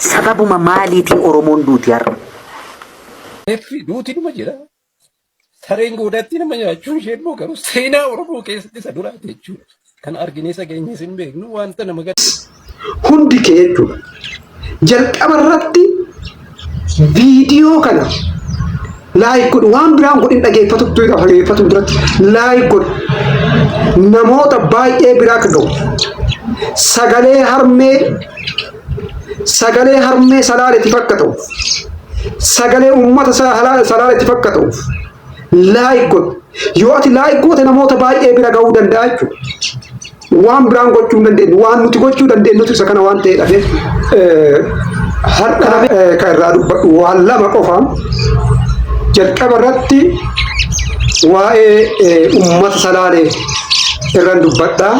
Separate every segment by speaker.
Speaker 1: Sababuma maaliitiin Oromoon duuti har'a?
Speaker 2: F duuti numa jira. Sareen goodaatti nama nyaachuun ishee immoo garuu seenaa Oromoo keessatti isa duraati jechuudha. Kan arginee sageenyees hin beeknu wanta nama gad.
Speaker 3: Hundi kee jechuudha. Jalqaba irratti viidiyoo kana laayik godhu waan biraan godhin dhageeffatu dhageeffatu duratti laayik godhu namoota baay'ee biraa akka ga'u sagalee harmee sagalee harmee salaaleetiif akka ta'u sagalee uummata salaaleetiif akka ta'uuf laayik godhu yoo ati laayik goote namoota baay'ee bira ga'uu danda'a jechuudha. Waan biraan gochuu hin dandeenyu. Waan nuti gochuu dandeenyutu isa kana waan ta'eedhaaf har'a kan irraa dubbadhu waan lama qofa. Jalqaba irratti waa'ee uummata Salaalee irran dubbadha.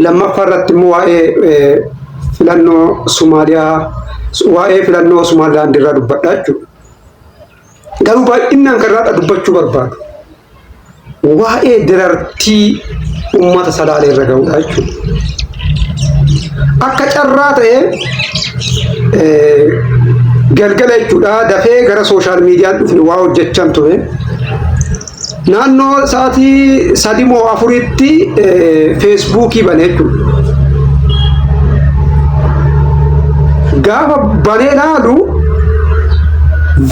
Speaker 3: Lammaffaa irratti immoo waa'ee filannoo Somaaliyaa waa'ee filannoo Somaalilaand irraa dubbadha jechuudha. Garuu baay'inaan kan irraa dubbachuu barbaadu waa'ee dirartii uummata Salaalee irra ga'uudha jechuudha. Akka carraa ta'ee galgala jechuudha dafee gara sooshaal miidiyaan dhufne waa hojjechaan ture. Naannoo sa'aatii sadii moo afuritti feesbuukii bane jechuudha. Gaafa banee ilaalu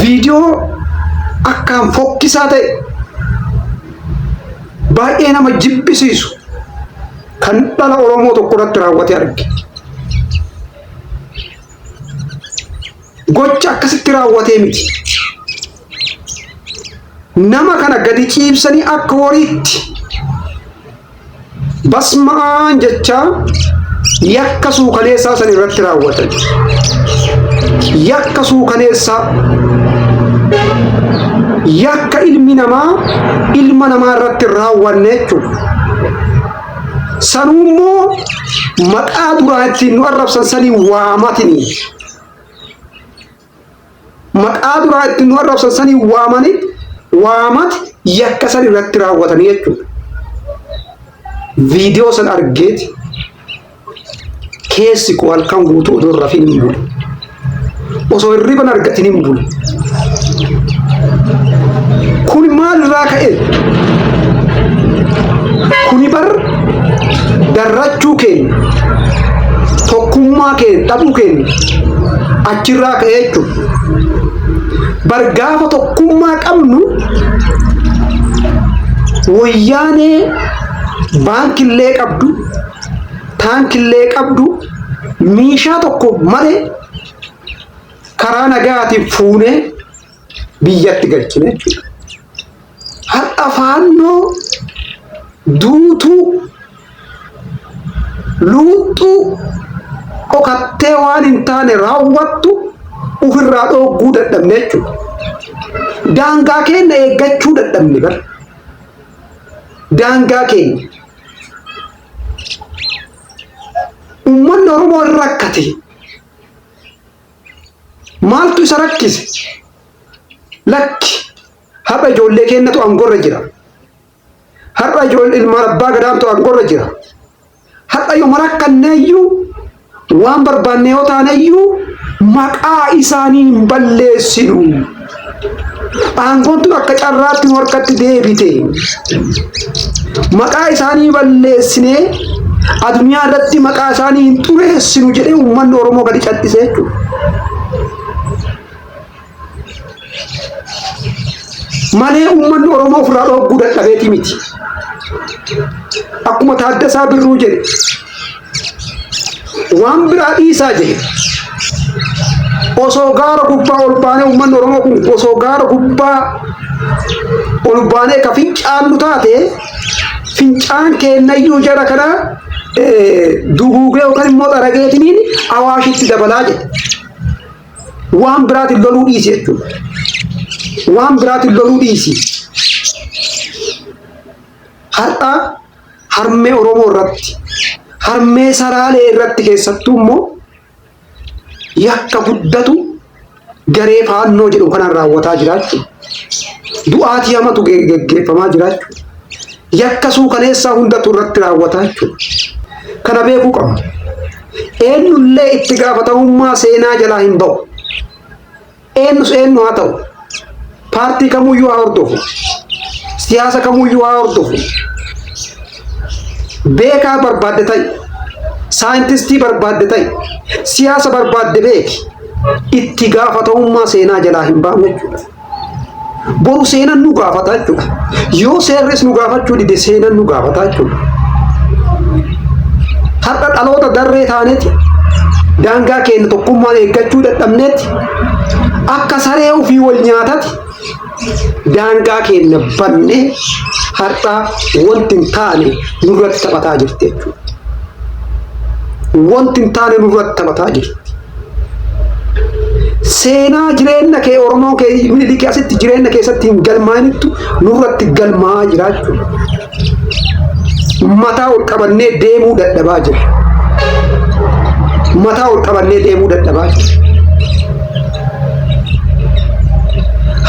Speaker 3: viidiyoo akkaan fokkisaa ta'e baay'ee nama jibbisiisu kan dhala Oromoo tokko irratti raawwate arge. Gocha akkasitti raawwatee miti. Nama kana gadi ciibsanii akka horiitti basma'aan jechaa yakka suukaneessaa san irratti raawwatan. Yakka suukaneessaa yakka ilmi namaa ilma namaa irratti hin raawwanne jechuudha. Sanuu immoo maqaa duraan ittiin nu arrabsan sanii waamatini. Maqaa duraa ittiin nu arrabsan sanii waamanii waamati yakka san irratti raawwatanii jechuudha. Viidiyoo san argeeti keessi koo halkan guutuu odoo hin rafin hin bule. Osoo hirriba hin argatin hin bule. Kun maal irraa ka'e? Kuni bar darrachuu keenya tokkummaa keenya dhabuu keenya achirraa ka'e jechuudha. Bar gaafa tokkummaa qabnu wayyaanee baankillee qabdu taankillee qabdu meeshaa tokko malee karaa nagaatiin fuunee biyyatti galchine jechuudha. Har'a faannoo duutuu luuxxuu dhokattee waan hin taane raawwattu ofirraa dhoogguu dadhabne jechuudha. Daangaa keenya eeggachuu dadhabne bara. Daangaa keenya. Uummanni Oromoo hin rakkate. Maaltu isa rakkise? Lakki har'a ijoollee keenyatu aangorra jira. Har'a ijoollee ilmaan abbaa gadaantu aangorra jira. Har'a yoo rakkanneeyyuu waan barbaanne yoo taaneyyuu maqaa isaanii hin balleessinu. Aangoon tun akka carraatti nu harkatti deebite. Maqaa isaanii balleessinee addunyaa irratti maqaa isaanii hin xureessinu jedhee uummanni Oromoo gadi cal'ise jechuudha. Malee uummanni Oromoo ofirraa dhogguu dadhabeeti miti. Akkuma Taaddasaa Birruu jedhe waan biraa dhiisaa jedhe osoo gaara gubbaa ol baanee uummanni Oromoo kun osoo gaara gubbaa ol baanee ka fincaannu taate fincaan keennayyuu jara kana duguugee yookaan immoo xarageetiniin awaashitti dabalaa jedhe. Waan biraatiin loluu dhiisi jechuudha. Waan biraatiin loluu dhiisi. Har'a harmee Oromoo irratti, harmee Salaalee irratti keessattuu immoo yakka guddatu garee faannoo jedhu kanaan raawwataa jira jechuudha. Du'aatii hamatu geggeeffamaa jira jechuudha. Yakka suukaneessaa hundatu irratti raawwataa jechuudha. Kana beekuu qabna. Eenyullee itti gaafatamummaa seenaa jalaa hin ba'u. Eenyus eenyu haa ta'u. Paartii kamuyyuu haa hordofu. Siyaasa kamuyyuu haa hordofu. Beekaa barbaadde ta'i. Saayintistii barbaadde ta'i. Siyaasa barbaadde beeki. Itti gaafatamummaa seenaa jalaa hin baafne jechuudha. Boru seenan nu gaafata jechuudha. Yoo seerris nu gaafachuu dide seenan nu gaafata jechuudha. Har'a dhaloota darree taaneeti daangaa keenya tokkummaan eeggachuu dadhabneeti akka saree ofii wal nyaatati daangaa keenya bannee har'a wanti hin taane nurratti taphataa jirti jechuudha. Wanti hin taane nurratti taphataa jirti. Seenaa jireenya kee Oromoo kee Minilikii asitti jireenya keessatti hin galmaa'inittu nurratti galmaa'aa jira jechuudha. Mataa ol qabannee deemuu dadhabaa jira. Mataa ol qabannee deemuu dadhabaa jira.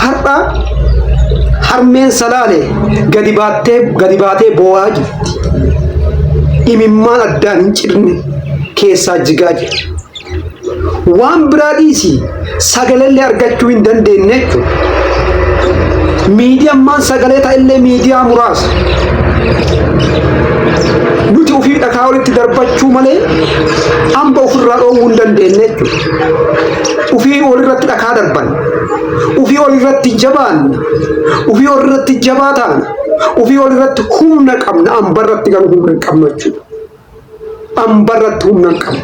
Speaker 3: Har'a harmeen Salaale gadi baattee gadi baatee boo'aa jirti. Imimmaan addaan hin cirne keessaa jigaa jira. Waan biraa dhiisi sagalallee argachuu hin dandeenye jechuudha. Miidiyaan sagalee ta'ellee miidiyaa muraasa. Nuti ofii dhakaa walitti darbachuu malee hamba ofirraa dhoowwuu hin dandeenye jechuudha. Ofii walirratti dhakaa darban. Ofii walirratti jabaanna. Ofii walirratti jabaa taana. Ofii walirratti humna qabna. Hambarratti garuu humna hin qabnu jechuudha. Hambarratti humna hin qabnu.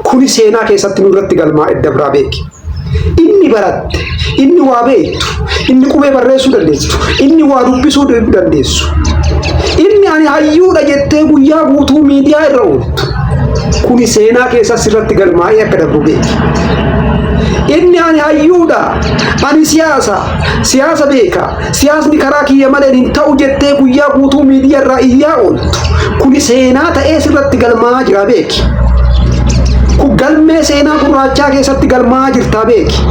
Speaker 3: Kuni seenaa keessatti nurratti galmaa edda biraa beeki. Inni baratte, inni waa beektu, inni qubee barreessuu dandeessu, inni waa dubbisuu dandeessu, inni ani hayyuudha jettee guyyaa guutuu miidiyaa irra ooltu. Kuni seenaa keessa sirratti galmaa'ee akka darbu beeki. Inni ani hayyuudha, ani siyaasa, siyaasa beeka, siyaasni karaa kiyya malee hin ta'u jettee guyyaa guutuu miidiyaa irraa iyyaa ooltu. Kuni seenaa ta'ee sirratti galmaa'aa jira beeki. Kun galmee seenaa gurraachaa keessatti galmaa'aa jirtaa beeki.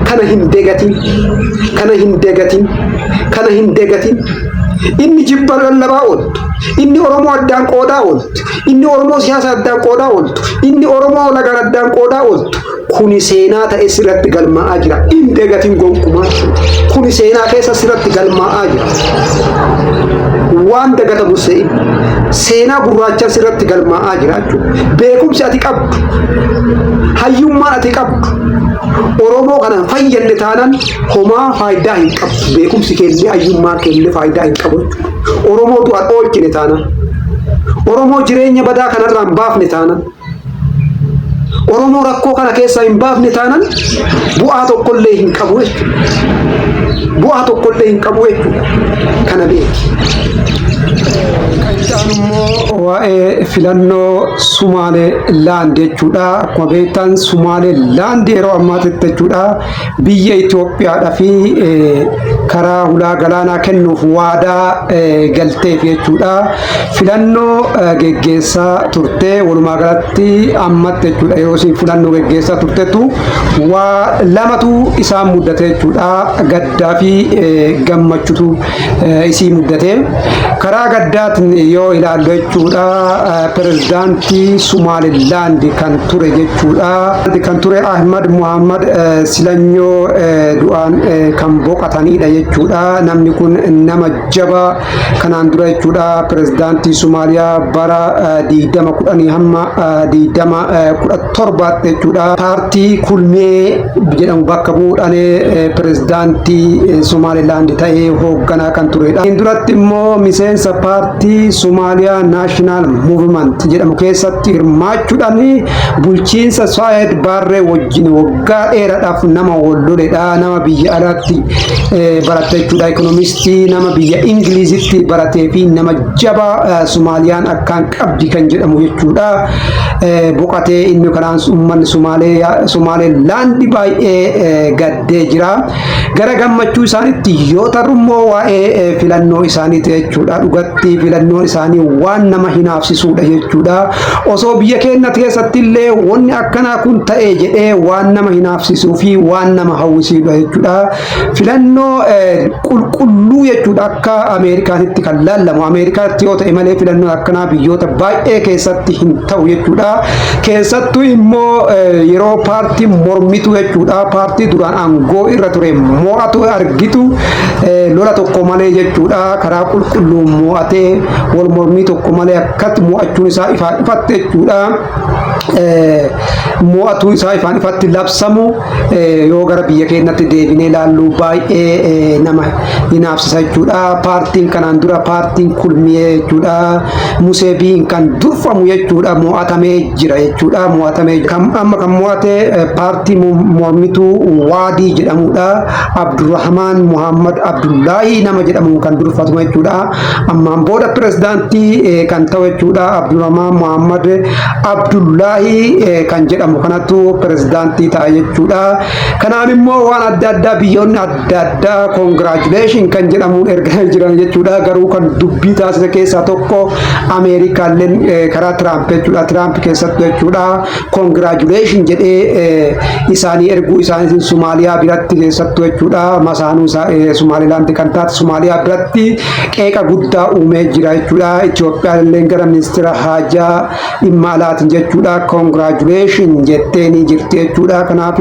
Speaker 3: Kana hin degatin. Kana hin degatin. Kana hin degatin. Inni jibba lallabaa ooltu. Inni Oromoo addaan qoodaa ooltu. Inni Oromoo siyaasa addaan qoodaa ooltu. Inni Oromoo lagaan addaan qoodaa ooltu. Kuni seenaa ta'e sirratti galmaa'aa jira. Hin degatin gonkumaa. Kuni seenaa keessa sirratti galmaa'aa jira. Waan dagatamu se'in. Seenaa gurraachaa sirratti galmaa'aa jira jechuudha. Beekumsi ati qabdu, hayyummaan ati qabdu, Oromoo kana fayyadne taanaan homaa faayidaa hin qabdu. Beekumsi keellee hayyummaan keellee faayidaa hin qabu jechuudha. Oromoo du'an oolchine taanaan, Oromoo jireenya badaa kanarraa hin baafne taanaan, Oromoo rakkoo kana keessaa hin baafne taanaan bu'aa tokkollee hin qabu jechuudha. Bu'aa tokkollee hin qabu jechuudha. Kana beeki. Kan itti aanu immoo waa'ee filannoo Sumaalee Laand jechuudha. Akkuma beektan Sumaalee Laand yeroo ammaatitti jechuudha biyya Itoophiyaadhaa fi karaa hulaa galaanaa kennuuf waadaa galteef jechuudha. Filannoo geggeessaa turte walumaa galatti ammatti jechuudha yeroo isin filannoo geggeessaa turtetu waa lamatu isaan muddate jechuudha. Gaddaa fi gammachuutu isii muddate. Karaa gaddaatiin yoo ilaallu jechuudha pirezidaantii Sumaalilaand kan ture jechuudha. Kan ture Ahmad Muhammad Silanyoo du'aan kan boqatanidha jechuudha. Namni kun nama jabaa kanaan dura jechuudha pirezidaantii Somaaliyaa bara 2010 hamma 2017 jechuudha. Paartii Kulmee jedhamu bakka bu'uudhaan pirezidaantii Somaalilaand ta'ee hoogganaa kan turedha. Inni duratti immoo miseensa paartii Somaaliyaa National Movement jedhamu keessatti hirmaachuudhaan bulchiinsa Saayed Baarree wajjin waggaa dheeraadhaaf nama wal loledha. Nama biyya alaatti baratte jechuudha. Ikoonomistii nama biyya Ingilizitti baratee fi nama jabaa Somaaliyaan akkaan qabdi kan jedhamu jechuudha. Boqatee inni kanaan uummanni Somaalee laandi baay'ee gaddee jira. Gara gammachuu isaaniitti yoo tarrummoo waa'ee filannoo isaaniiti jechuudha. Dhugatti filannoon isaanii waan nama hinaafsisuudha jechuudha. Osoo biyya keenya keessatti illee wanni akkanaa kun ta'e jedhee waan nama hinaafsisuu fi waan nama hawwisiisudha jechuudha. Filannoo qulqulluu jechuudha, akka Ameerikaatitti kan laallamu. Ameerikaatti yoo ta'e malee filannoon akkanaa biyyoota baay'ee keessatti hin ta'u jechuudha. Keessattuu immoo yeroo paartii mormitu jechuudha. Paartii duraan aangoo irra ture mo'atu argitu, lola tokko malee jechuudha. Karaa qulqulluun mo'atee, wal mormii tokko malee akkatti mo'achuun isaa ifaan ifatte jechuudha. Mo'atuu isaa ifaan ifatti labsamu yoo gara biyya keenyatti deebinee ilaallu baay'ee nama hinaafsisa jechuudha. Paartiin kanaan dura paartiin Kulmiyee jechuudha. Musee Biin kan durfamu jechuudha, mo'atamee jira jechuudha. Mo'atamee kan amma kan mo'ate paartii mormituu Waadii jedhamudha. Abdurrahmaan Muhammad Abdullaahii nama jedhamuun kan durfatu jechuudha. Ammaan booda pirezidaantii kan ta'u jechuudha. Abdurrahmaan Muhammad Abdullaahii kan jedhamu kanatu pirezidaantii ta'a jechuudha. Kanaan immoo waan adda addaa biyyoonni adda addaa congratulation kan jedhamuun ergaa jiran jechuudha. Garuu kan dubbii taasise keessaa tokko Ameerikaalleen karaa Tiraamp jechuudha. Tiraamp keessattuu jechuudha. Congratulation jedhee isaanii erguu isaaniitiin Somaaliyaa biratti keessattuu jechuudha. Masaanuu isaa Somaalilaandi kan taate Somaaliyaa biratti qeeqa guddaa uumee jira jechuudha. Itoophiyaan illee gara ministeera haajaa dhimma alaatiin jechuudha. Congratulation jettee ni jirti jechuudha. Kanaaf